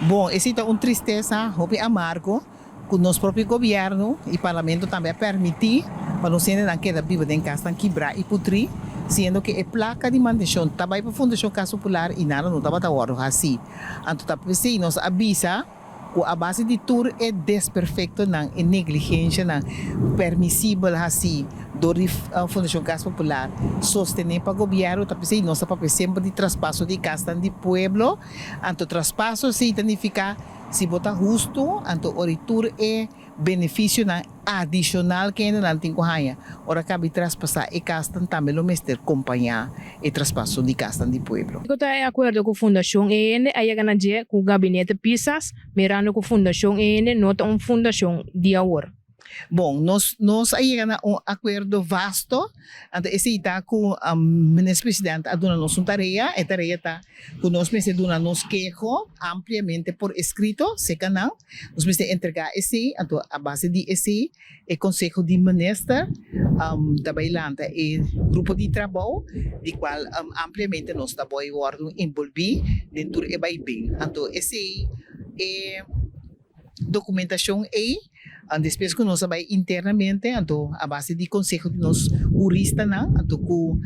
Bon, esei ta un tristesa hopi amargo ku nos propio gobièrnu i parlamento tambe a permití pa nos hendenan keda biba den kasnan kibrá i putrí, siendo ku e plaka di mantenshon ta bai pa Fundashon Kas Popular i nada no tabata wòrdu hasí. Anto ta p'esei nos a bisa ku a base di tur e desperfektonan, e negligenshanan permisibel hasí dor di Fundashon Kas Popular sostené pa gobièrnu, ta p'esei nos ta papia semper di traspaso di kasnan di pueblo. Anto traspaso esei ta nifiká si bo ta hustu, anto ora i tur e benefisionan adishonal ku hendenan tin ku haña ora kabi traspasá e kasnan tambe lo mester kompañá e traspaso di kasnan di pueblo. Kiko ta e akuerdo ku Fundashon E Hende a yega na dje ku Gabinete Pisas, mirando ku Fundashon E Hende no ta un fundashon di awor? Bon, nos nos a yega na un akuerdo vasto, anto esei ta ku Minister Presidente a duna nos un tarea, e tarea ta ku nos mester duna nos keho ampliamente por eskrito serka nan, nos mester entregá esei, anto a base di esei e Konseho di Minister ta bai lanta e grupo di trabou di kual ampliamente nos ta bai wòrdu enbolbí den tur e bai-bin. Anto esei e Dokumentashon ei, despues ku nos a bai internamente, anto a base di konseho di nos huristanan, anto ku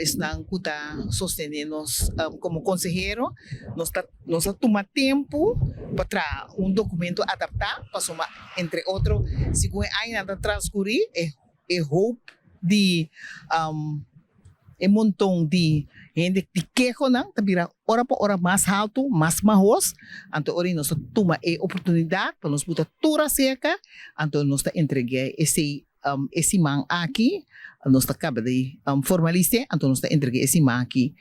esnan ku ta sostené nos komo konsehero, nos ta nos a tuma tempu pa traha un dokumento adaptá, pasobra entre otro segun e añanan ta transkurí e E hoop di e monton di hende di kehonan ta bira ora pa ora mas haltu, mas mahos. Anto ora nos ta tuma e oportunidat pa nos buta tur aserka, anto nos ta entreg'é esei e siman aki. Nos ta kaba di formalis'é, anto nos ta entreg'é e siman aki.